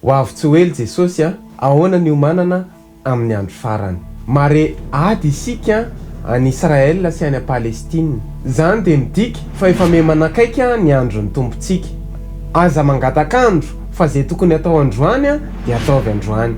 Ho avy tsy ho ela Jesosy a! Ahoana ny hiomanana amin'ny andro farany? Mahare ady isika any Israel sy any Palestine. Izany dia midika fa efa miha-manakaiky ny andron'ny Tompontsika. Aza mangataka andro fa izay tokony hatao androany dia ataovy androany.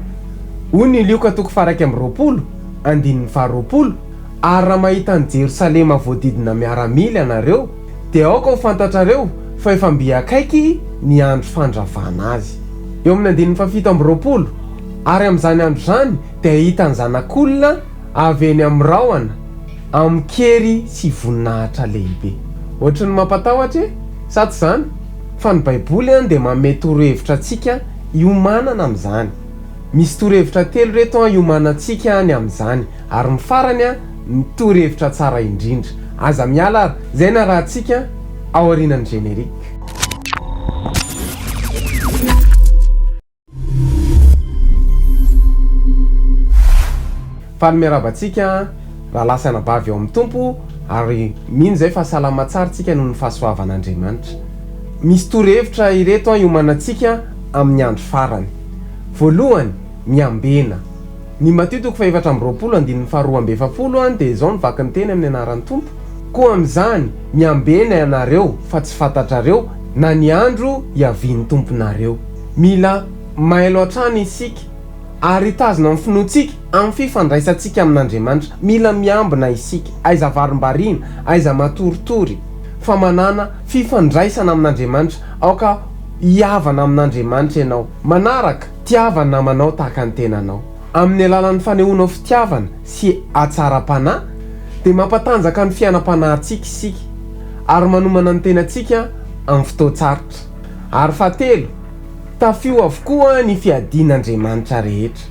Hoy ny Lioka toko faha-21 andininy faha-20, Ary raha mahita an'i Jerosalema voadidina miaramila ianareo, dia aoka ho fantatrareo fa efa mby akaiky ny andro fandravana azy. Eo amin'ny andininy fahafito amby roapolo, Ary amin'izany andro izany dia hahita ny Zanak'olona avy eny amin'ny rahona amin-kery sy voninahitra lehibe. Ohatry ny mampatahotra e? Sa tsy izany? Fa ny Baiboly dia manome torohevitra antsika hiomanana amin'izany. Misy torohevitra telo ireto hiomanantsika ny amin'izany, ary ny farany ny torohevitra tsara indrindra. Aza miala ary, izay narahantsika aorianan'ny générique. Faly miarahaba antsika rahalahy sy anabavy ao amin'ny Tompo ary mino izay fa salama tsara tsika noho ny fahasoavan'Andriamanitra. Misy torohevitra ireto hiomanantsika amin'ny andro farany. Voalohany, miambena. Ny Matio toko fahefatra amby roapolo andininy faharoa amby efapolo dia izao no vaky ny teny amin'ny anaran'ny Tompo, Koa amin'izany, miambena ianareo fa tsy fantatrareo na ny andro hiavian'ny Tomponareo. Mila mailo hatrany isika ary hitazona ny finoantsika amin'ny fifandraisantsika amin'Andriamanitra. Mila miambina isika, aiza varimbariana, aiza matoritory, fa manàna fifandraisana amin'Andriamanitra. Aoka hihavana amin'Andriamanitra ianao. Manaraka, tiava ny namanao tahaka ny tenanao. Amin'ny alalan'ny fanehoanao fitiavana sy hatsaram-panahy, dia mampatanjaka ny fiainam-panahintsika isika, ary manomana ny tenantsika amin'ny fotoan-tsarotra. Ary fahatelo, tafio avokoa ny fiadian'Andriamanitra rehetra,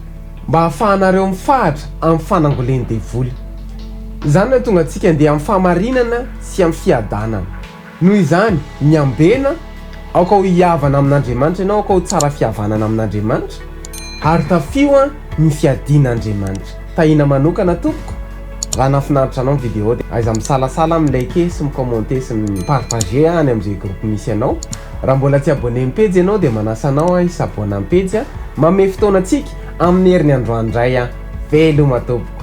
mba hahafahanareo mifahatra amin'ny fanangolen'ny devoly. Izany no hahatonga antsika handeha amin'ny fahamarinana sy amin'ny fiadanana. Noho izany, miambena, aoka ho hihavana amin'Andriamanitra ianao, aoka ho tsara fihavanana amin'Andriamanitra, ary tafio ny fiadian'Andriamanitra. Tahiana manokana tompoko, raha nahafinaritra anao ny vidéo dia aiza misalasala mi-liker sy mi-commenter sy mi-partager any amin'izay groupe misy anao. Raha mbola tsy abonné ny pejy ianao dia manasa anao aho hi-s'abonne amin'ny pejy. Manome fotoana antsika amin'ny heriny androany indray aho. Veloma tompoko.